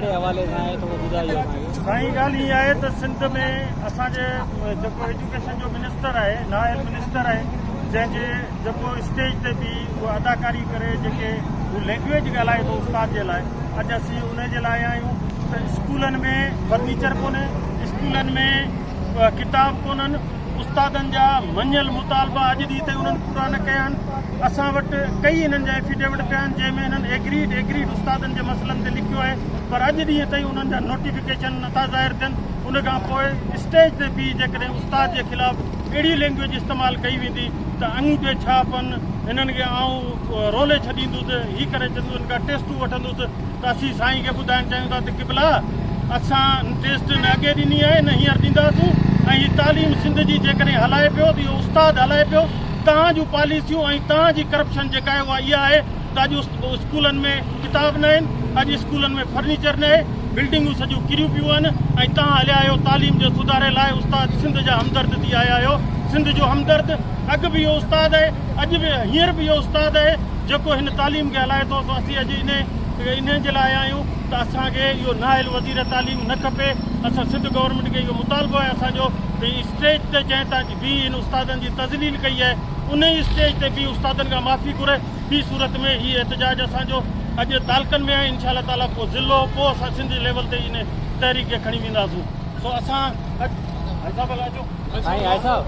ڪهڙي حوالي سان آهي ٿورو ٻڌائجو اسان کي. سائين ڳالهه هي آهي ته سنڌ ۾ اسان جي جيڪو ايجوڪيشن جو منسٽر آهي نااهل منسٽر آهي جنهن جي جيڪو اسٽيج تي بيهي اها اداڪاري ڪري جيڪي هو لينگويج ڳالهائي ٿو استاد جي لاء اڄ اسين ان جي لاء آيا آهيون ته اسڪولن ۾ فرنيچر ڪونهي اسڪولن ۾ ڪتاب ڪونهن استادن جا مڃيل مطالبا اڄ ڏينهن تائين انهن پورا نه ڪيا آهن. اسان وٽ ڪئي انهن جا افيڊيوٽ پيا آهن جنهن ۾ انهن ايگريڊ ايگريڊ استادن جي مسئلن تي لکيو آهي پر اڄ ڏينهن تائين انهن جا نوٽيفڪيشن نٿا ظاهر ٿين. ان کان پوء اسٽيج تي بيهي جيڪڏهن استاد جي خلاف اهڙي لينگويج استعمال ڪئي ويندي ته انگوٺي ڇاپن هنن کي آئون رولي ڇڏيندس هي ڪري ڇڏيندس هن کان ٽيسٽون وٺندس ته اسين سائين کي ٻڌائڻ چاهيون ٿا ته قبلا اسان ٽيسٽ نه اڳي ڏني آهي نه هينئر ڏينداسون ۽ هي تعليم سنڌ جي جيڪڏهن هلائي پيو ته اهو استاد هلائي پيو توهان جون پاليسيون ۽ توهان جي ڪرپشن جيڪا آهي اها اها آهي ته اڄ اسڪولن ۾ ڪتاب نه آهن اڄ اسڪولن ۾ فرنيچر نه آهي بلڊنگون سڄيون ڪريون پيون آهن ۽ توهان هليا آهيو تعليم جي سڌاري لاء استاد سنڌ جا همدرد ٿي آيا آهيو سنڌ جو همدرد اڳ به اهو استاد آهي اڄ به هينئر به اهو استاد آهي جيڪو هن تعليم کي هلائي ٿو سو اسين اڄ انهي انهي جي لاء آيا آهيون ته اسان کي اهو نااهل وزير تعليم نه کپي اسان سنڌ گورنمينٽ کي اهو مطالبو آهي اسان جو ته هي اسٽيج تي جنهن تان بيهي هن استادن جي تذليل ڪئي آهي انهي اسٽيج تي بيهي استادن کان معافي گهري ٻي صورت ۾ هي احتجاج اسان جو اڄ تعلقن ۾ آهي انشاء الله تعالي پوء ضلعو پوء اسان سنڌ جي ليول تي انهي تحريڪ کي کڻي وينداسون سو اسان اڄ حاجي صاحب اچو. سائين حاجي صاحب.